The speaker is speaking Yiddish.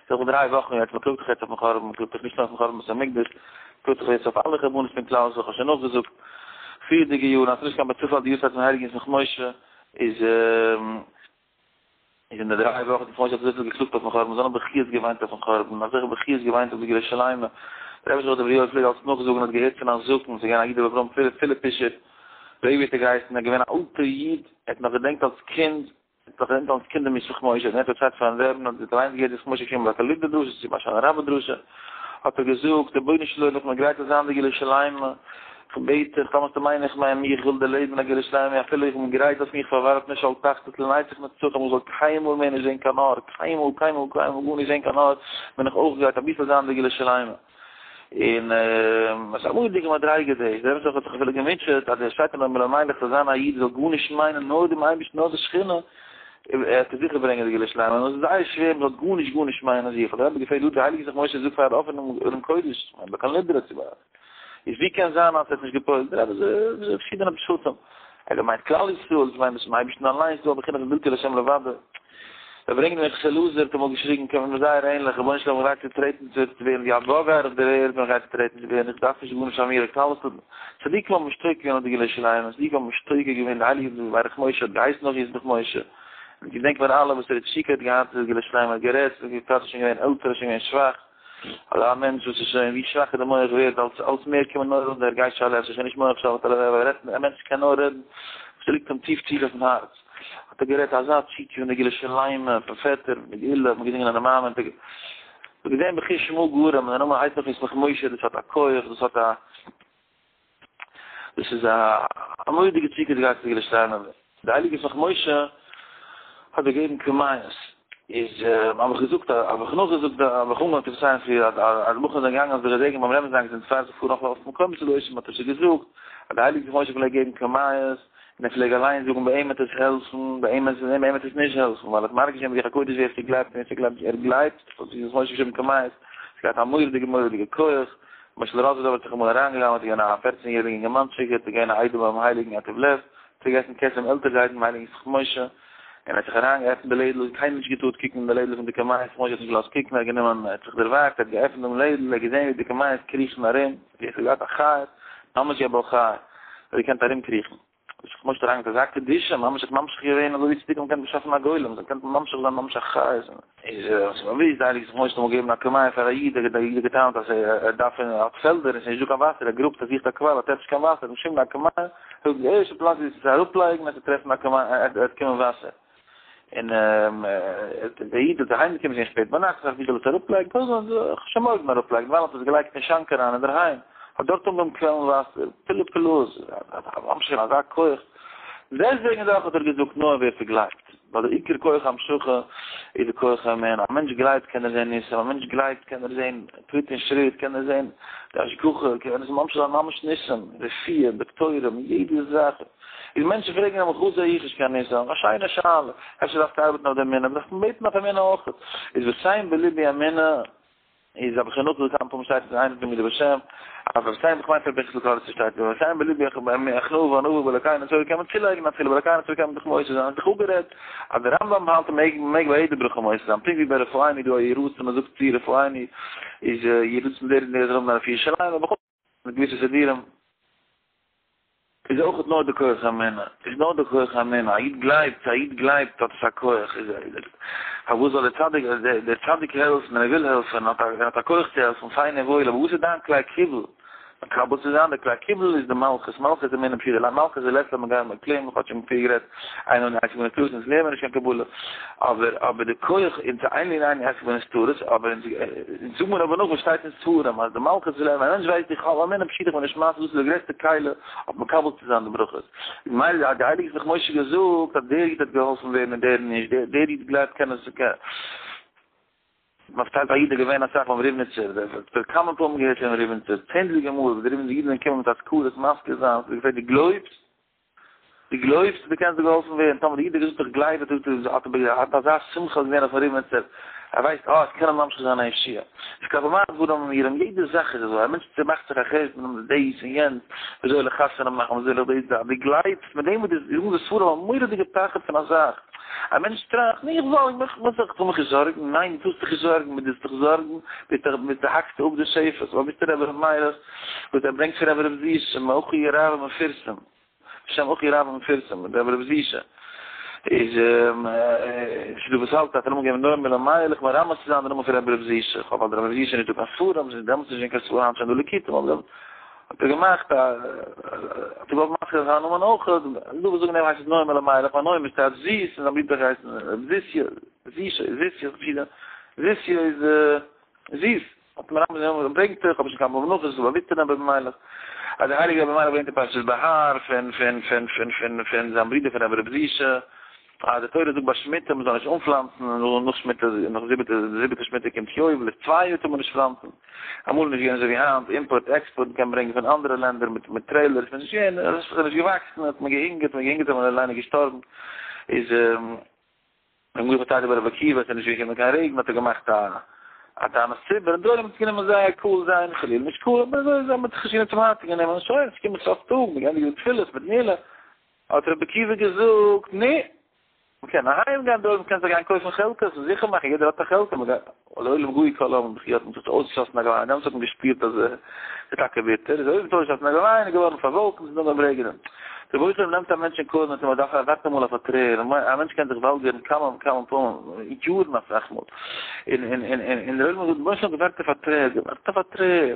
ס'איז דאך דריי וואכן יעצט, מ'קלאגט זיך יעצט אויפן חורבן, מ'קלאגט זיך נישט נאר אויפן חורבן בית המקדש, מ'קלאגט זיך יעצט אויף אלע חורבנות פון כלל ישראל, כ'האב שוין נאכגעזאגט פריערדיגע יארן אז ס'איז נישט קיין צופאל די יארצייט פון הייליגן ישמח משה איז איז אין די דריי וואכן ישמח משה האט אזויפיל געקלאגט אויפן חורבן, אזאנע בכיות געוויינט אויפן חורבן, אזעלכע בכיות געוויינט אויף די גאולה שלימה, דער רבי זכרונו לברכה פלעג אלץ נאכזאגן האט געהערט פון א זקן, ס'איז געווען א איד רבי אברהם פיליפישער, רבי האט ער געהייסן, ער איז געווען א אלטער איד, ער האט נאך געדענקט אלס קינד, האט נאך געדענקט אלס קינד דעם ישמח משה, און ער האט דערציילט פארן רעבען אז ער האט אליינס געהערט ישמח משה קומען ביי א קאליבער דרשה צו ביי א הושענא רבה דרשה, האט ער געזאגט, רבונו של עולם איך בין גרייט צו זיין די גאולה שלימה, איך בעט דיך, טאמער מיין איך מיין איך וויל דערלעבן א גאולה שלימה, אפילו איך בין גרייט זאלסט מיך פארווארפן אין שאול תחתית לנצח נצחים, איך זאל קיינמאל מער נישט זען קיין אור, קיינמאל קיינמאל קיינמאל גארנישט זען קיין אור, בין איך אויך גרייט אביסל זיין די גאולה שלימה. און עס איז א מורא'דיגע מדריגה דאס, דער רבי האט זיך אפילו געמוטשעט אז ער שטייט אין ארמון המלך צו זיין א איד זאל גארנישט מיינען נאר דעם אייבערשטן נאר די שכינה, ער וועט זיכער ברענגען די גאולה שלימה, נאר עס איז זייער שווער מען זאל גארנישט גארנישט מיינען זיך, האט דער רבי געפרעגט דא די הייליגע ישמח משה זאגט פאר אפענעם ארון קודש, ביי כל נדרי צו ביי איז ווי קען זיין אז ער האט נישט געפועלט, דער רבי זאגט פארשידענע פשטים, ער האט געמיינט כלל ישראל, דאס מיינט דאס אייבערשטן אליינס, דא א בחינה פון בלתי לה' לבדו. זיי ברענגען דעם מנחת אלעזר האט אמאל געשריגן קען מען זייער ענליך, רבונו של עולם איך גרייט צו טרעטן צו ווערן ווי א באגער אויף דער ערד בין איך גרייט צו טרעטן צו ווערן איך דארף נישט גארנישט פאר מיר איך אלעס טוט צדיקים האבן משתוקק געווען אויף די גאולה שלימה צדיקים האבן משתוקק געווען די הייליגע ברך משה האט געהייסן נאך ישמח משה און געדענק מיר אלע וואס ר' טשיקא האט געהאט די גאולה שלימה האט גערעדט בפרט איז שוין געווען עלטער איז שוין געווען שוואך אזא מענטש וואס איז שוין ווי שוואכער די מח ווערט אלס אלס מער קומען נאר אן די הרגשי הלב ס'איז שוין נישט מח שליט על הלב ער רעדט א מענטש קען נאר רעדן וואס ס'ליגט אים טיף טיף אויפן הארץ האט ער גערעדט אזא תשוקה פון די גאולה שלימה פון פעטער פון די גאולה האט מען געזינגען אין די מעמד האט ער געזען בחוש מה גרם און דער נאמען הייסט נאך ישמח משה דאס האט א כח דאס האט א דאס איז א מורא'דיגע תשוקה די גייסט גאולה שלימה. די הייליגע ישמח משה האט געגעבן קמיעות, איז האב איך געזאגט האב איך נאכגעזאגט האב איך אנגעהויבן צו פארציילן פריער אז אז די בחורים זענען געגאנגען אויף די רעזעגן ביים רעבען זיין געזונט פאר זיך פארן אויף מקום צו לוישן האט ער זיי געזאגט אז די הייליגע ישמח משה פלעגט געבן קמיעות און ער פלעג אליין זאגן ביי אים וועט עס העלפן ביי אים ביי אים וועט עס נישט העלפן ווייל ער האט מרגיש געווען ברוח הקודש ווער ס'גלייבט און ווער ס'גלייבט נישט ער גלייבט האט ישמח משה געשריבן קמיעות ס'געהאט א מורא'דיגע מורא'דיגע כח למשל ראזוואדאוו האט זיך אמאל אריינגעגנב'ט איז געווען א פערצן יעריגע אינגערמאנטשיק האט געווען א איידעם ביים הייליגן ייטב לב, האט ער געהייסן קעסט דעם עלטער זיידן ביים הייליגן ישמח משה, און ער האט זיך אריינגעעפנט די לעדל, האט קיינער נישט געטארט קוקן אין די לעדל פון די קמיעות, ישמח משה האט נישט געלאזט קוקן, ער האט גענומען, ער האט זיך דערוואגט, ער האט געעפנט דעם לעדל, ער האט געזען ווי די קמיעות קריכן ארום, ווי עס האט געהאט א חיות, ממש ווי א בעל חי, ער האט געקענט ארומקריכן. ישמח משה האט אריינגעברענגט אזא קדושה, ממש האט ממשיך געווען אזוי ווי צדיקים האבן געקענט באשאפן א גולם, זיי קענען ממשיך זיין ממש א חיות. איז וואס מען ווייסט, די הייליגע ישמח משה האט אמאל געגעבן א קמיע פאר א איד, דער איד האט געטענה'ט אז ער דארף ער האט פעלדער און ס'איז נישט דא קיין וואסער, ער גראבט ער זוכט א קוואל ער טרעפט נישט קיין וואסער, האט אים געשריבן א קמיע, זאגט די ערשטע פלאץ ווי עס אראפלייגן וועט ער טרעפן א קמיע, ער וועט קומען וואסער. און דער איד איז אהיים געקומען שוין שפעט ביינאכט, זאגט ווי זאל עס אראפלייגן, קודם זאל איך שוין מארגן אראפלייגן, דערווייל האט ער עס געלייגט אין שאנק אריין אינדערהיים, האט דארט אנגעהויבן קוועלן וואסער, פלאי פלאות, ממש אזא כח, דעסטוועגן דאך האט ער געזאגט נאר ווער ס'גלייבט, ווייל דער עיקר כח המשכה איז די כח האמונה, א מענטש גלייבט קען ער זען ניסים, א מענטש גלייבט קען ער זען טריט און שריט, קען ער זען די השגחה, קען ער ממש זיין ממש ניסים, רפואה, דאקטוירים, יעדע זאך. איז מענטשן פרעגן אים וואס זעה איך נישט קיין ניסים? א שיינע שאלה, אפשר דארפסטו ארבעטן אויף די אמונה, דארף מען בעטן אויף אמונה אויך. איז ותן בלבי אמונה, איז האב איך שוין נאכגעזאגט כמה פעמים שטייט אין איינע פון די בשם, אז ותן איך מיין פון פנחס לקאריצער שטייט ותן בלבי הכנעה וענווה באלקינו נצור קען מען צולייגן אפילו באלקינו נצור קען מען זיך מוסיף זיין, האט זיך אפגערעדט אז דער רמב ם האלט מען מעג ביי יעדע ברכה מוסיף זיין, פונקט ווי ביי רפאנו דא א יהי רצון מען זאגט צו רפאנו איז יהי רצון דער און דער זאל האבן א רפואה שלימה, בכל מיט געוויסע סידורים. איז אויך נאר די כח האמונה, איז נאר די כח האמונה, א איד גלייבט, א איד גלייבט האט עס א כח, איז פארוואס זאל דער צדיק, דער צדיק העלפן און ער וויל העלפן, האט ער האט א כח צו העלפן, פיין און וואויל, אבער וואס איז דיין כלי קיבול? מקבל צו זיין, די כלי קיבול איז די מלכות, מלכות איז אמונה פשוטה, מלכות איז לית לה מגרמה כלום, כאטש מ'האט פריער גערעדט, אין לנו עסק בנסתרות, אונז לערנען נישט קיין קבלה, אבער אבער די כח אונז אין לנו עסק בנסתרות, אבער אונז אונז זאג מיר אבער נאך וואס שטייט אין ספרים אז די מלכות וויל א מענטש ווייסט איך האב אמונה פשוטה איך בין נישט משיג דאס איז די גרעסטע כלי אויף מקבל צו זיין די ברכות, ממילא האט די הייליגע ישמח משה געזאגט אז דער איד האט געהאלפן ווערן און דער נישט, דער דער איד גלייבט קען עס קען. מ'פארציילט א איד איז געווען אסאך ביים ריבניצער, דער האט כמה פעמים געהערט פונעם ריבניצער, צענדליגע מאל וואס די ריבניצער אידן זענען געקומען מיט אזכרות מזכיר זיין, האט ער געפרעגט דו גלויבסט? דו גלויבסט דו קענסט געהאלפן ווערן? טאמער די איד האט געזאגט איך גלייב האט ער האט אזא שמחה געזען אויפן ריבניצער. ער ווייסט אה עס קען אים ממשיך זיין א ישועה. איז כלפי מה הדברים אמורים, יעדע זאך איז אזוי, א מענטש צומאכט זיך א חשבון און דאס און יענץ, ווי זאל איך חתונה מאכן, ווי זאל איך דאס זיין, דו גלייבסט מיט דעם וואס דו זאגן די ספרים א מורא'דיגע פחד פון א זאך, א מענטש טראכט, נו איך זארג מיך, וואס זאל איך, זאל מיך נישט זארגן, ניין דו טארסט דיך נישט זארגן, מיט דאס דיך זארגן, ביסט דו האקסטו אפ די שפע, סאו ביסטו רבי ר' מיילעך, וואס ער ברענגט פון רבי ר' זישע, מאחי הרב המפורסם. בשם אחי רב המפורסם, דער רבי ר' זישע, איז ס'איז דא וואס האלט אז ער האט אנגעגעבן נועם אלימלך מרמז צו זיין די נאמען פון רבי ר' זישע, כ'האף אז דער רבי ר' זישע איז נישט דא קיין ספרים, ס'איז דעמאלטס נישט געווען קיין ספרים, היינט שוין דא ליקוטים, אבער דעמאלטס האט ער געמאכט א, האט ער געוואלט מזכיר זיין זיין נאמען אויך, איז דא וואס זאגן ער הייסט נועם אלימלך, ווייל נועם איז טייטש זיס, און זיין ברודער הייסט ר' זיסיא, זישע, זיסיא, זיסיא איז זיס. האט מרמז געווען וואס ברענגט איך האב נישט קיין מנחות איך זאל באוויסטענען רבי מיילעך אז דער הייליגער רבי מיילעך ברענגט אין פרשת בהר פון פון פון פון פון פון זיין ברודער פון רבי ר' זישע אז די תורה זאגט ביי שמיטה מען זאל נישט אנפלאנצן און נאך שמיטה נאך זיבעטע זיבעטע שמיטה קומט יובל איז צוויי יאר טאר מען נישט פלאנצן אמאל איז נישט געווען אזוי ווי היינט אימפארט עקספארט מען קען ברענגען פון אנדערע לענדער מיט מיט trailers מען איז נישט געווען עס איז נישט געוואקסן האט מען געהונגערט מען געהונגערט איז מען אליין געשטארבן איז ווען גאר פארציילט איבער רבי עקיבא עס איז נישט געקומען קיין רעגן האט ער געמאכט א א תענית ציבור און די עולם האט עס גענומען זייער cool זייער חלילה נישט cool אבער אזוי איז מען האט זיך נישט גענומען צום הארצן גענומען שוין עס קומט סוף טאג מען געענדיגט די תפילות מיט נעילה האט רבי עקיבא געזאגט נו מען קען אהיים גיין די עולם קען זיך גיין קויפן חלקות און זיכער מאכן יעדער האט א חלקה מען גייט לעולם גוי כל העולם בכי האט מען זיך אויסגעשאסן א געוויין דעמאלטס האט מען געשפירט אז עס איז טאקע ביטער, איז אויסגעשאסן א געוויין איז געווארן פארוואלקנט און אנגעהויבן רעגענען. דער רבונו של עולם נעמט א מענטש אין corner און מען דארף ער ווארט אמאל אויף א טרער, א מענטש קען זיך וואלגערן כמה וכמה פעמים, יארן אסאך מאל, און און און און דער עולם זאגט רבונו של עולם געווארט אויף א טרער, געווארט אויף א טרער.